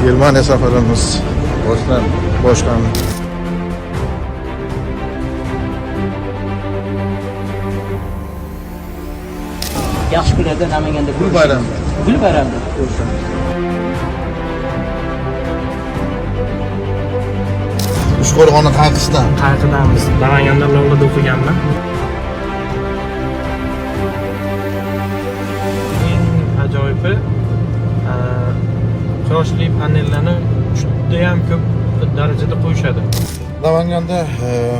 Germaniya safarimiz Boshlandi. Boshlandi. Yaxshi kunlarda Namanganda Gul bayramida. Gul bayramida ko'rishamiz. Uchqo'rg'onni qayerqisidan? Qayerqidamiz? Namanganda Lolada o'qiganman. Eng ajoyibi quyoshli panellarni judayam ko'p darajada qo'yishadi. Namanganda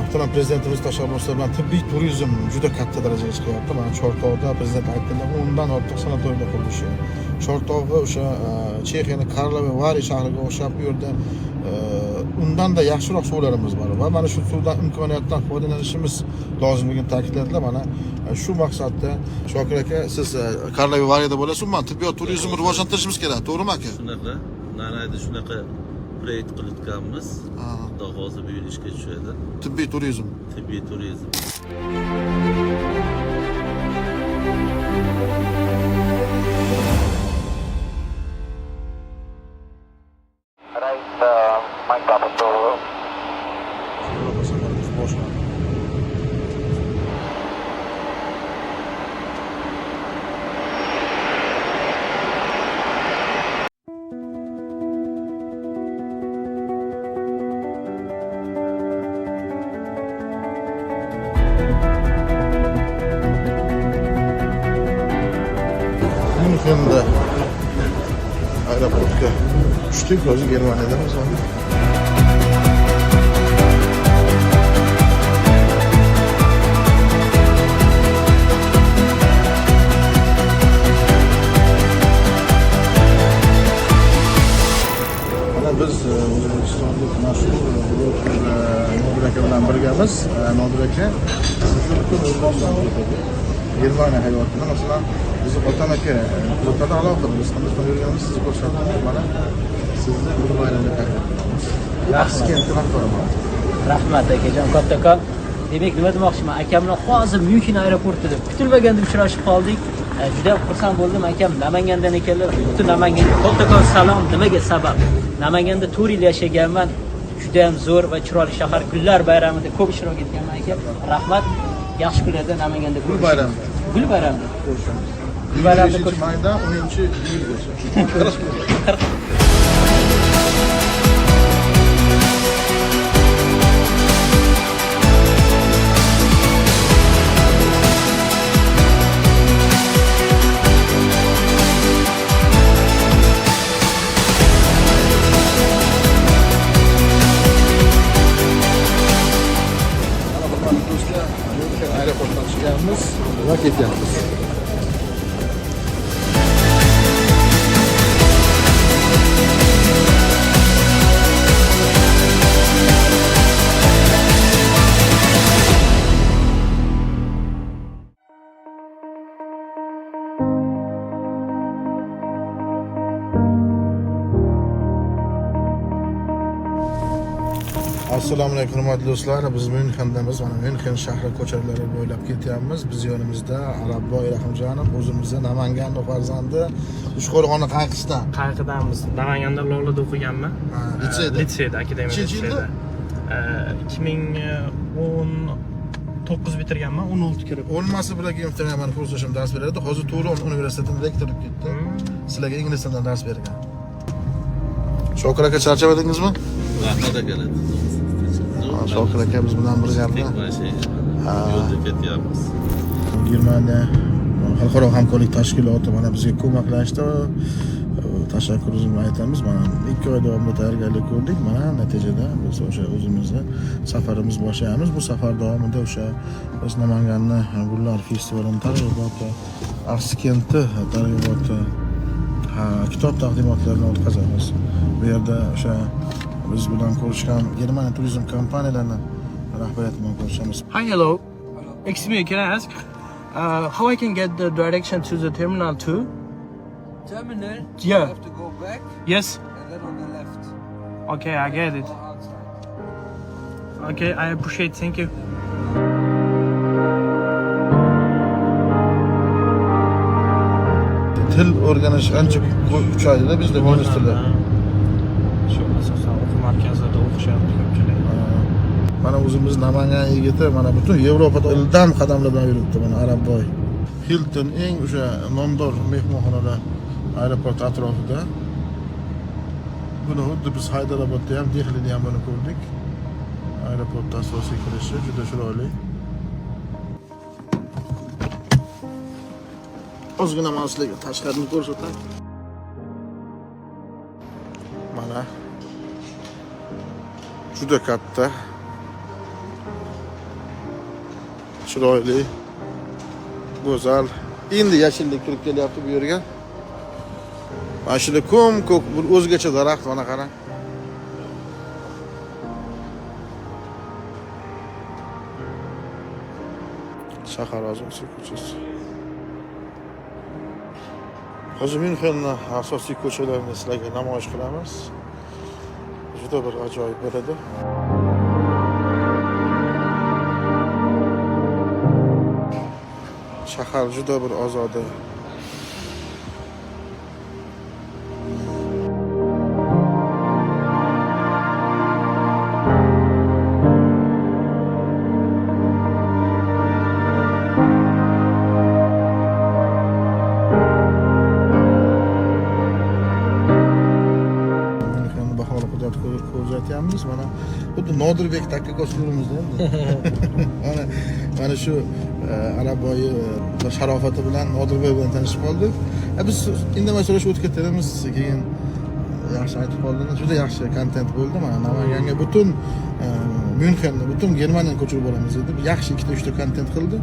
muhtaram prezidentimiz tashabbusi bilan tibbiy turizm juda katta darajaga chiqyapti. Mana Chortoqda prezident aytganlar, 10 dan ortiq sanatoriylar qurilishi. Chortoqda o'sha Chexiyani Karlovy Vari shahriga o'xshab bu yerda undanda yaxshiroq suvlarimiz bor va mana shu suvdan, imkoniyatdan foydalanishimiz lozimligini ta'kidladilar. Mana shu maqsadda, Shokir aka, siz Karlovy Varida bo'lasiz, umuman tibbiyot turizmni rivojlantirishimiz kerak, to'g'rimi, aka? Shunaqa, Nanayda shunaqa proyekt qilayotganmiz. Xudo xohlasa, bu yil ishga tushadi. Tibbiy turizm. Tibbiy turizm. Right, Mike Papa Zulu. Yevropa safarimiz boshlandi. Myunxenda aeroportga tushdik, hozir Germaniyadamiz hozir. Mana biz o'zbekistonlik mashhur bloger Nodir aka bilan birgamiz. Nodir aka, sizni butun O'zbekiston biladi. Germaniya hayotini, masalan, bizni Otam aka kuzatadi alohida. Biz Hindistonda yurganmiz, sizni ko'rsatdik. Mana sizni bu bayramga taklif qilamiz. Rahmat. Kenti rahbari. Rahmat, akajon, kattakon. Demak, nima demoqchiman, akam bilan hozir Myunxen aeroportida kutilmaganda uchrashib qoldik. Juda xursand bo'ldim. Akam Namangandan ekanlar. Butun Namanganga kattakon salom. Nimaga sabab? Namanganda 4 yil yashaganman. Juda ham zo'r va chiroyli shahar. Gullar bayramida ko'p ishtirok etganman, aka. Rahmat. Yaxshi kunlarda Namanganda Gul bayramida. Gul bayramida. Ko'rishamiz. Gul bayramida. 25 maydan 10 iyulgacha. 40 kun. Mana, hurmatli do'stlar, Myunxen aeroportidan chiqyapmiz va ketyapmiz. Assalomu alaykum, hurmatli do'stlar. Biz Myunxendamiz. Mana Myunxen shahri ko'chalari bo'ylab ketyapmiz. Biz yonimizda Arabboy Rahimjonov, o'zimizni Namanganni farzandi. Uchqo'rg'onni qayerqisidan? Qayerqidamiz? Namanganda Lolada o'qiganman. Ha, litseyda. Litseyda, akademik Nechinchi yilda? litseyda. 2019 bitirganman, 16 kirib. O'lmasi bilan keyin mani kursdoshim dars beradi. Hozir Turon universitetining rektori bo'lib ketdi. Sizlarga ingliz tilidan dars bergan. Shokir aka, charchamadingizmi? Rahmat, akalar. Ha, Shokir aka biz bilan birgalikda. Tek mana shu yo'lda ketyapmiz. Germaniya xalqaro hamkorlik tashkiloti mana bizga ko'maklashdi. Tashakkurimizni aytamiz. Mana 2 oy davomida tayyorgarlik ko'rdik. Mana natijada biz o'sha o'zimizni safarimiz boshlaymiz. Bu safar davomida o'sha biz Namanganni gullar festivalini targ'iboti, Axsi kenti targ'iboti, ha, kitob taqdimotlarini o'tkazamiz. Bu yerda o'sha biz bilan ko'rishgan Germaniya turizm kompaniyalarini rahbariyati bilan ko'rishamiz. Hi, hello. Excuse me, can I ask how I can get the direction to the terminal 2? Terminal, Yeah. you have to go back Yes. and then on the left Okay, I get it. or outside. Okay, I appreciate. Thank you. Til o'rganish ancha kuchaydida bizda nemis tili. markazida o'qishyapti ko'pchilik. Mana o'zimiz Namangan yigiti mana butun Yevropada ildam qadamlar bilan yuribdi, mana Arabboy. Hilton eng o'sha nomdor mehmonxonalar aeroport atrofida. Buni xuddi biz Haydarobodda ham, Dehlida ham buni ko'rdik. Aeroportda asosiy kirishi juda chiroyli. Ozgina man sizlarga tashqarini ko'rsatay. Mana juda katta, chiroyli, go'zal. Endi yashillik kirib kelyapti bu yerga. Mana shunda ko'm-ko'k bir o'zgacha daraxt, mana qarang. Shahar asosiy ko'chasi. Hozir Myunxenni asosiy ko'chalarini sizlarga namoyish qilamiz. Juda bir ajoyib bo'ladi. Shahar juda bir ozoda. Myunxenni bahori qudrat ko'rsatyapmiz. Mana xuddi Nodirbek taka kostyumimizda endi. Mana shu Arabboyi sharofati bilan Nodirbek bilan tanishib qoldik. Biz indamay so'rashib o'tib ketamiz, keyin yaxshi aytib qoldilar. Juda yaxshi kontent bo'ldi. Mana Namanganga butun Myunxenni, butun Germaniyani ko'chirib boramiz dedi. Yaxshi ikkita, uchta kontent qildi.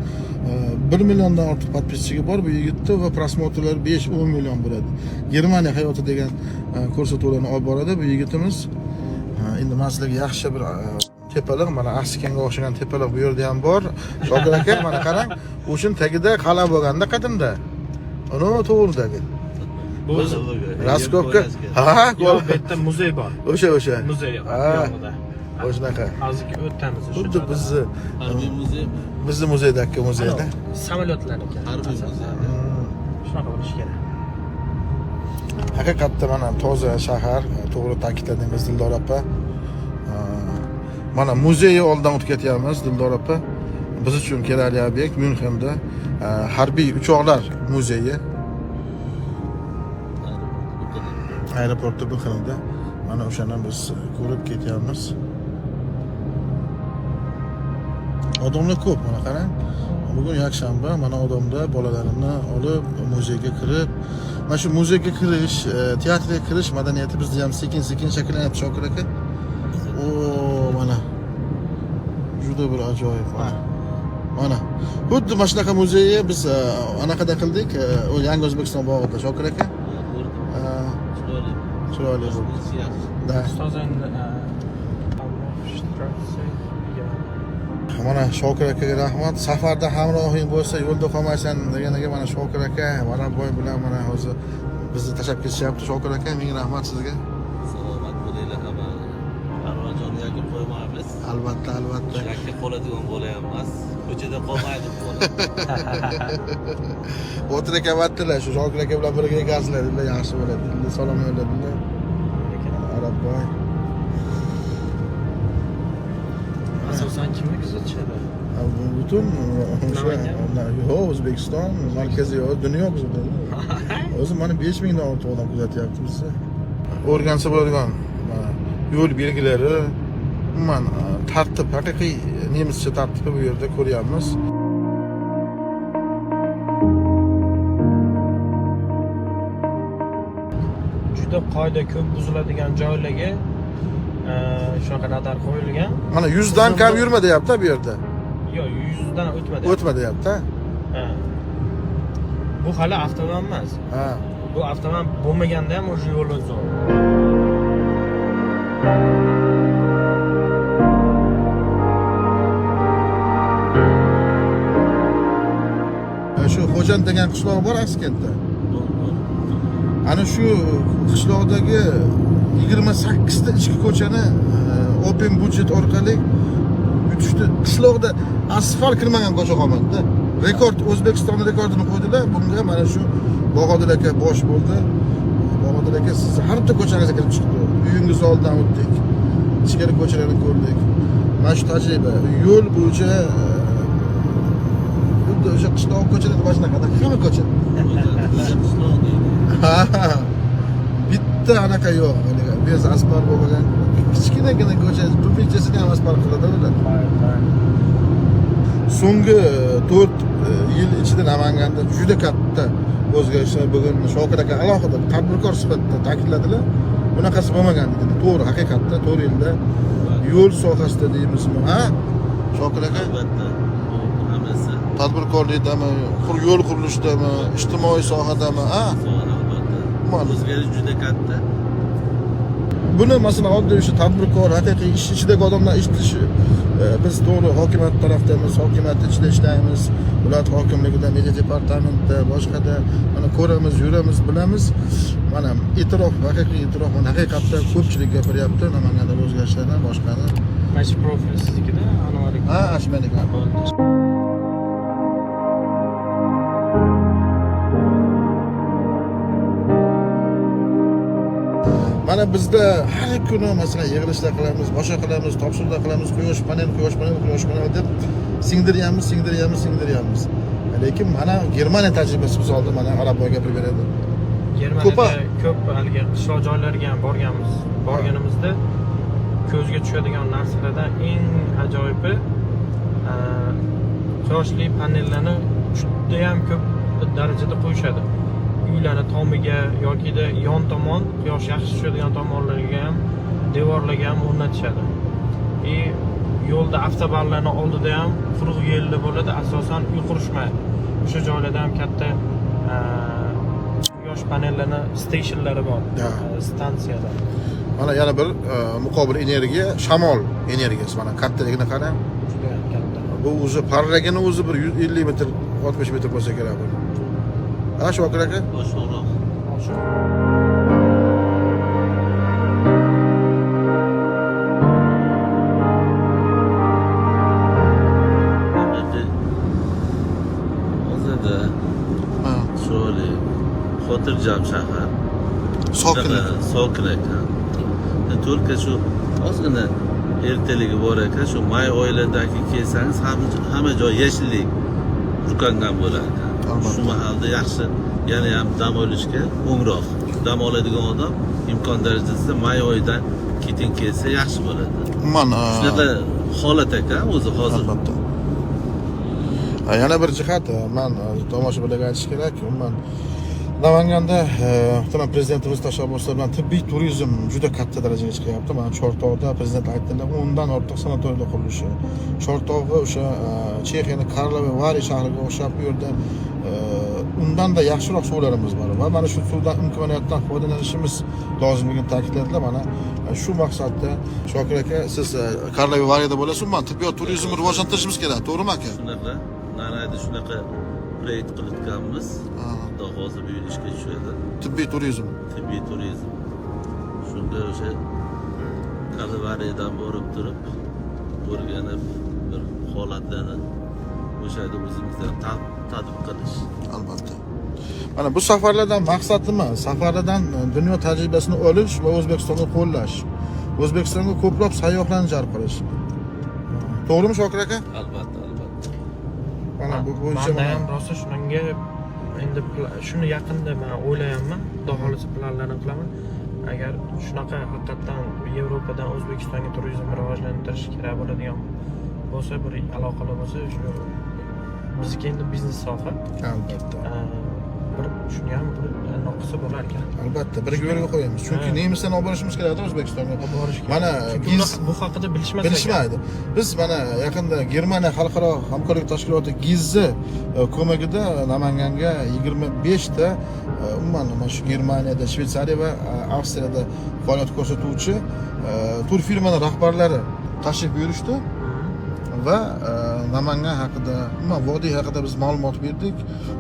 1 milliondan ortiq подписчиги bor bu yigitda va просмотр lar 5-10 million bo'ladi. Germaniya hayoti degan ko'rsatuvlarni olib boradi bu yigitimiz. Endi man sizlarga yaxshi bir tepalik, mana Axsikanga o'xshagan tepalik bu yerda ham bor. Shokir aka, mana qarang, o'shin tagida qal'a bo'lganda qadimda. Uni to'g'ridagi. Раскопка. Ha, Yo'q, bu yerda muzey bor. O'sha. Muzey Ha. yonida. O'shanaqa. Hozir o'tamiz o'sha. Xuddi bizni Harbiy muzeymi? Bizni muzeydagi muzeyda. Samolyotlar ekan. Harbiy muzey. Shunaqa bo'lishi kerak. Haqiqatda mana toza shahar, to'g'ri ta'kidladingiz, Dildor opa. Mana muzeyi oldidan o'tib ketyapmiz, Dildor opa. Biz uchun kerakli obyekt Myunxenda harbiy uchoqlar muzeyi. Aeroportda bu xilda. Mana o'shani biz ko'rib ketyapmiz. Odamlar ko'p, mana qarang. Bugun yakshanba, mana odamlar bolalarini olib muzeyga kirib, mana shu muzeyga kirish, teatrga kirish madaniyati bizda ham sekin-sekin shakllanyapti, Shokir aka. O, mana. Juda bir ajoyib mana. Mana. Xuddi mana shunaqa muzeyni biz anaqada qildik, o Yangi O'zbekiston bog'ida, Shokir aka. Ko'rdim. Chiroyli. Chiroyli bo'ldi. Yaxshi. Da. Ustoz endi Bahnhofstrasse. Mana Shokir akaga rahmat. Safarda hamrohing bo'lsa, yo'lda qolmaysan deganiga mana Shokir aka, Varabboy bilan mana hozir bizni tashlab ketishyapti. Shokir aka, ming rahmat sizga. Salomat bo'linglar hamma. Arvohjonni yakka qo'ymaymiz. Albatta, albatta. Yakka qoladigan bola ham emas. Ko'chada qolmaydi bu bola. Botir aka aytdilar, shu Shokir aka bilan birga ekansizlar dedilar, yaxshi bo'ladi dedilar, salom yo'lladilar. Arabboy. Asosan kimni kuzatishadi? Bu butun o'sha Namangan? Yo'q, O'zbekiston, markaziy dunyo kuzatadi. O'zi mana 5000 dan ortiq odam kuzatyapti bizni. O'rgansa bo'ladigan mana yo'l belgilari, umuman tartib, haqiqiy nemischa tartibni bu yerda ko'ryapmiz. Juda qoida ko'p buziladigan joylarga shunaqa radar qo'yilgan. Mana 100 dan kam yurma deyapti bu yerda. Yo'q, 100 dan o'tma deyapti. O'tma deyapti. Ha. Bu hali avtoban emas. Ha. Bu avtoban bo'lmaganda ham уже yo'li zo'r. Shu Xo'jand degan qishloq bor Askentda. Bor, bor. Ana shu qishloqdagi 28 ta ichki ko'chani open budget orqali yutishdi. Qishloqda asfalt kirmagan ko'cha qolmadi. Rekord, O'zbekiston rekordini qo'ydilar. Bunga mana shu Bahodir aka bosh bo'ldi. Bahodir aka, siz har bitta ko'changizga kirib chiqdi. Uyingiz oldidan o'tdik. Ichkari ko'chalarni ko'rdik. Mana shu tajriba yo'l bo'yicha xuddi o'sha qishloq ko'chalar mana shunaqa, hamma ko'cha. O'zi qishloq deydi. Ha, bitta anaqa yo'q, haligi без asfalt bo'lmagan kichkinagina ko'cha, tupikchasini ham asfalt qiladi ular. So'nggi 4 yil ichida Namanganda juda katta o'zgarishlar. Bugun Shokir aka alohida tadbirkor sifatida ta'kidladilar, bunaqasi bo'lmagan dedi. To'g'ri, haqiqatda 4 yilda yo'l sohasida deymizmi, ha, Shokir aka? Albatta, bu hammasi. Tadbirkorlikdami, yo'l qurilishidami, ijtimoiy sohadami, ha? So'ra, albatta. Mana. O'zgarish juda katta. Buni, masalan, oddiy o'sha tadbirkor, haqiqiy ish ichidagi odamlar eshitishi. Biz to'g'ri hokimiyat tarafdamiz, hokimiyat ichida ishlaymiz, viloyat hokimligida, media departamentda, boshqada, mana ko'ramiz, yuramiz, bilamiz. Mana e'tirof, haqiqiy e'tirof, mana haqiqatda ko'pchilik gapiryapti Namangandagi o'zgarishlardan, boshqani. Mana shu profil siznikida, Anvar aka? Ha, shu meniki. Bo'ldi. Mana bizda har kuni, masalan, yig'ilishlar qilamiz, boshqa qilamiz, topshiriqlar qilamiz, quyosh panel, quyosh panel, quyosh panel deb singdiryapmiz, singdiryapmiz, singdiryapmiz. Lekin mana Germaniya tajribasi misolida mana Arabboy gapirib beradi. Germaniyada ko'p haligi qishloq joylariga ham borganmiz. Borganimizda ko'zga tushadigan narsalardan eng ajoyibi quyoshli panellarni judayam ko'p darajada qo'yishadi. Uylarni tomiga yokida yon tomon, quyosh yaxshi tushadigan tomonlarga ham, devorlarga ham o'rnatishadi. И yo'lda avtobanlarni oldida ham quruq yerlar bo'ladi, asosan uy qurishmaydi. O'sha joylarda ham katta quyosh panellarini stationlari bor, stansiyalar. Mana yana bir muqobil energiya, shamol energiyasi. Mana kattaligini qarang. Judayam katta. Bu o'zi parragini o'zi bir 150 metr, 60 metr bo'lsa kerak bu, ha, Shokir aka? Oshiqroq. Oshiq. Haqiqiy hozirda chiroyli, xotirjam shahar. Sokin. Shunaqa sokin ekan. Только shu ozgina ertaligi bor ekan. Shu may oylaridagi kelsangiz, hamma joy yashillik purkangan bo'lar ekan. Albatta. Shu mahalda yaxshi, yana ham dam olishga o'ngroq. Dam oladigan odam imkon darajasida may oyidan keyin kelsa yaxshi bo'ladi. Umuman Shunaqa holat ekan o'zi hozir. Albatta. Yana bir jihat, man tomoshabinlarga aytish kerak, umuman Namanganda muhtaram prezidentimiz tashabbuslari bilan tibbiy turizm juda katta darajaga chiqyapti. Mana Chortoqda prezident aytdilar, 10dan ortiq sanatoriylar qurilishi. Chortoqga o'sha Chexiyani Karlovy Vari shahriga o'xshab bu yerda undanda yaxshiroq suvlarimiz bor va mana shu suvdan, imkoniyatdan foydalanishimiz lozimligini ta'kidladilar. Mana shu maqsadda, Shokir aka, siz Karlovy Varida bo'lasiz, umuman tibbiyot turizmini rivojlantirishimiz kerak, to'g'rimi, aka? Shunaqa Nanayda shunaqa proyekt qilayotganmiz. Xudo xohlasa, bu yil ishga tushadi. Tibbiy turizm. Tibbiy turizm. Shunga o'sha Karlovariyadan borib turib, o'rganib, bir holatlarni o'sha yerda o'zimizda tadbiq qilish. Albatta. Mana bu safarlardan maqsad nima? Safarlardan dunyo tajribasini olish va O'zbekistonga qo'llash. O'zbekistonga ko'proq sayyohlarni jalb qilish. To'g'rimi, Shokir aka? Albatta. Mana bu bo'yicha Manda mana ham rosa shunga endi shuni yaqinda man o'ylayapman. Xudo xohlasa, planlarni qilaman. Agar shunaqa haqiqatdan Yevropadan O'zbekistonga turizmni rivojlantirish kerak bo'ladigan bo'lsa, bir aloqalar bo'lsa, shu bizniki endi biznes soha. Albatta. Bir shuni ham bir qilsa bo'lar ekan. Albatta, birga yo'lga qo'yamiz. Chunki nemislarni olib borishimiz kerakda O'zbekistonga. Olib borish kerak. Mana Chunki bu haqida bilishmas ekan. Bilishmaydi. Biz mana yaqinda Germaniya xalqaro hamkorlik tashkiloti, GIZ ko'magida Namanganga 25 ta umuman mana shu Germaniyada, Shvetsariya va Avstriyada faoliyat ko'rsatuvchi tur firmani rahbarlari tashrif buyurishdi va Namangan haqida, umuman vodiy haqida biz ma'lumot berdik.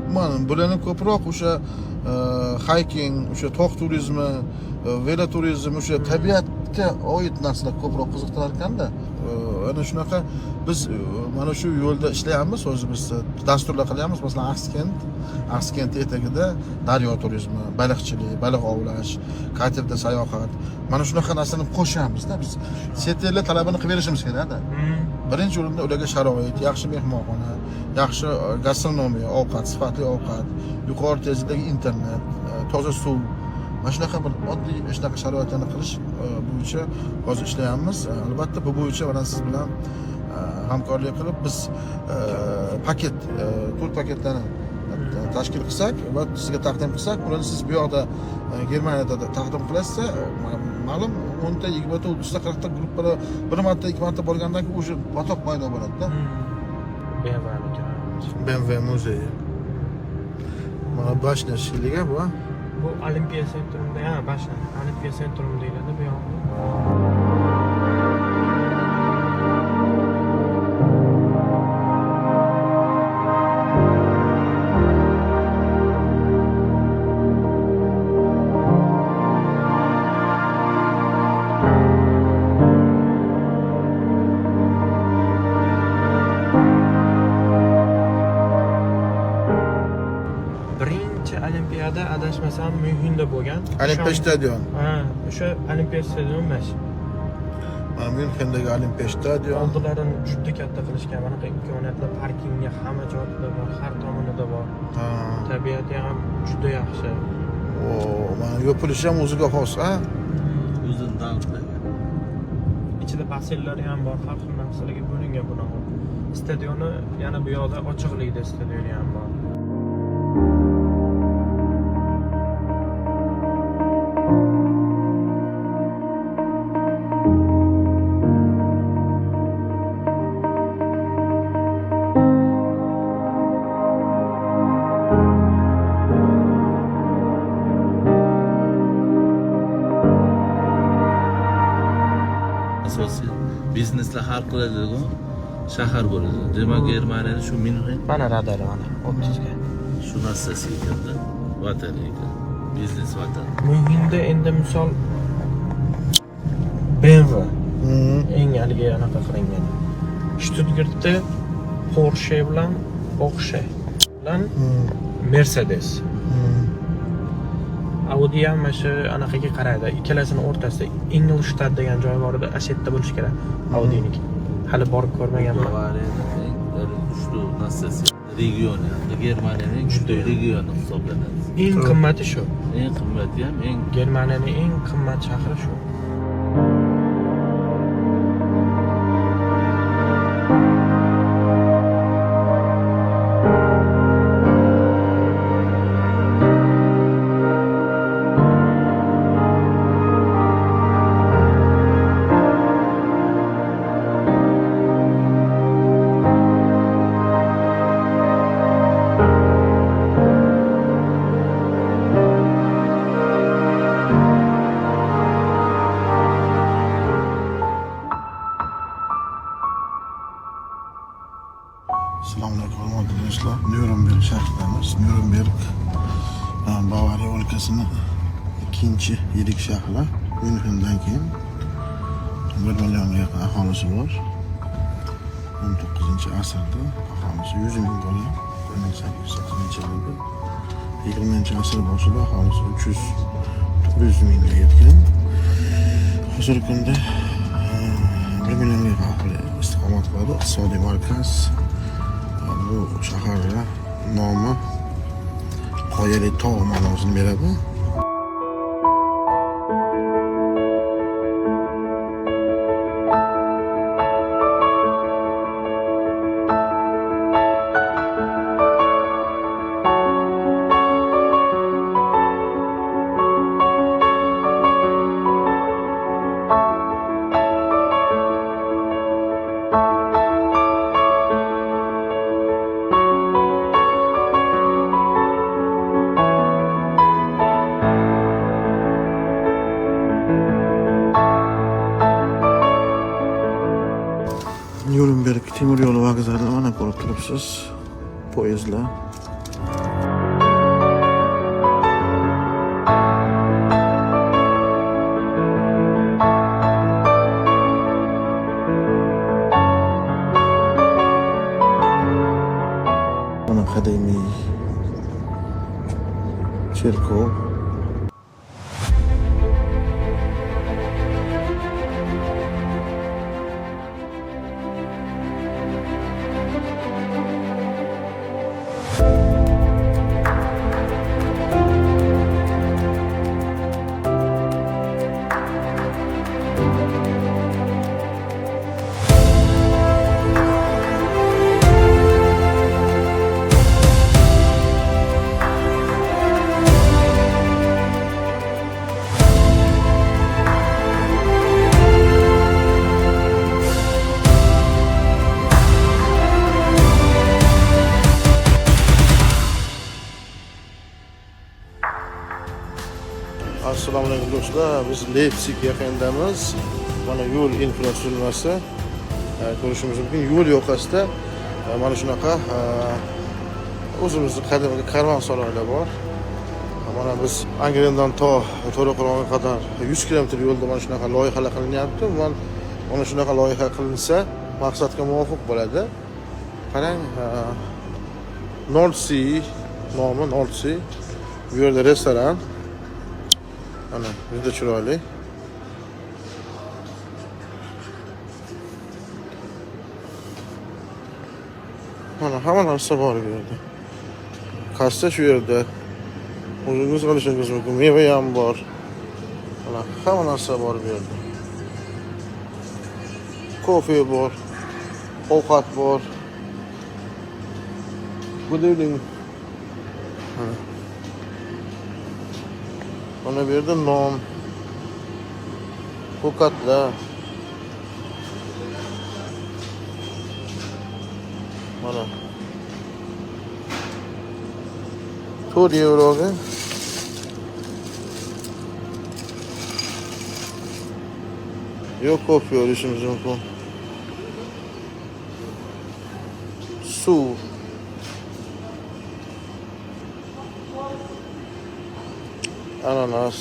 Umuman bularni ko'proq o'sha hiking, o'sha tog' turizmi, veloturizm, o'sha tabiatga oid narsalar ko'proq qiziqtirar ekanda. Ana shunaqa biz mana shu yo'lda ishlayapmiz, o'zimiz dasturlar qilyapmiz. Masalan, Axskent etagida daryo turizmi, baliqchilik, baliq ovlash, katerda sayohat, mana shunaqa narsani qo'shamizda biz. Chet ellar talabini qilib berishimiz kerakda. Birinchi o'rinda ularga sharoit, yaxshi mehmonxona, yaxshi gastronomiya, ovqat, sifatli ovqat, yuqori tezlikdagi internet, toza suv, mana shunaqa bir oddiy shunaqa sharoitlarni qilish bo'yicha hozir ishlayapmiz. Albatta bu bo'yicha mana siz bilan hamkorlik qilib biz paket, tur paketlarni tashkil qilsak va sizga taqdim qilsak, ularni siz bu yoqda Germaniyada da taqdim qilasizda, ma'lum 10 ta, 20 ta, 30 ta, 40 ta gruppalar bir marta, ikki marta borgandan keyin уже поток paydo bo'ladida. BMWniki. BMW muzeyi. Mana башня shekilli bu. Bu Olimpiya Centrumda, ha, башня. Olimpiya Centrum deyiladi bu yoqda. Birinchi olimpiada, adashmasam, Myunxenda bo'lgan. Olimpiya stadion. Ha, o'sha Olimpiya stadion emas. Mana Myunxendagi Olimpiya stadion. Oldilarini juda katta qilishgan. Bunaqa imkoniyatlar parkingga hamma joyda bor, har tomonida bor. Tabiati ham juda yaxshi. O, mana yopilishi ham o'ziga xos, a? O'zini dang'itlagan. Ichida basseynlari ham bor, har xil narsalarga bo'lingan bunaqa. Stadioni yana bu yoqda ochiqlikda stadioni ham bor. Asosiy bizneslar hal qiladigan shahar bo'ladi. Demak, Germaniyada shu Myunxen Mana radari, mana 30 ga. Shu narsasi ekanda, vatan ekan. Biznes vatan. Myunxenda endi misol BMW eng haligi anaqa qilingan. Stuttgartda Porsche bilan Mercedes. Audi ham mana shu anaqaga qaraydi. Ikkalasini o'rtasida Ingolstadt degan joy bor edi, o'sha yerda bo'lishi kerak Audiniki. Hali borib ko'rmaganman. Bavariyada eng kuchli narsasi regioni. Germaniyaning eng kuchli regioni hisoblanadi. Eng qimmati shu. Eng qimmati ham, eng Germaniyaning eng qimmat shahri shu. Assalomu alaykum, hurmatli do'stlar. Nyurnberg shahridamiz. Nyurnberg Bavariya o'lkasini ikkinchi yirik shahri. Myunxendan keyin 1 millionga yaqin aholisi bor. 19 asrda aholisi 100 ming bo'lgan. 1880 yilda, 20 asr boshida aholisi 300 400 mingga yetgan. Hozirgi kunda 1 millionga yaqin aholi istiqomat qiladi. Iqtisodiy markaz. Bu shaharga nomi qoyali tog' ma'nosini beradi. Nyurnberg temir yo'li vokzali, mana ko'rib turibsiz poyezdlar. Qadimiy cherkov. Assalomu alaykum, do'stlar. Biz Leypsig yaqinidamiz. Mana yo'l infratuzilmasi. Ko'rishimiz mumkin, yo'l yoqasida mana shunaqa o'zimizni qadimgi karvonsaroylar bor. Mana biz Angrendan to To'raqo'rg'onga qadar 100 kilometr yo'lda mana shunaqa loyihalar qilinyapti. Umuman, mana shunaqa loyiha qilinsa, maqsadga muvofiq bo'ladi. Qarang, Nordsee nomi, Nordsee. Bu yerda restoran. Mana juda chiroyli. Mana hamma narsa bor bu yerda. Kassa shu yerda. O'zingiz olishingiz mumkin. Meva ham bor. Mana hamma narsa bor bu yerda. Kofe bor. Ovqat bor. Good evening. Mana. Mana bu yerda non, ko'katlar. Mana. 4 yevroga. Yo'q, kofe olishimiz mumkin. Suv. Ananas.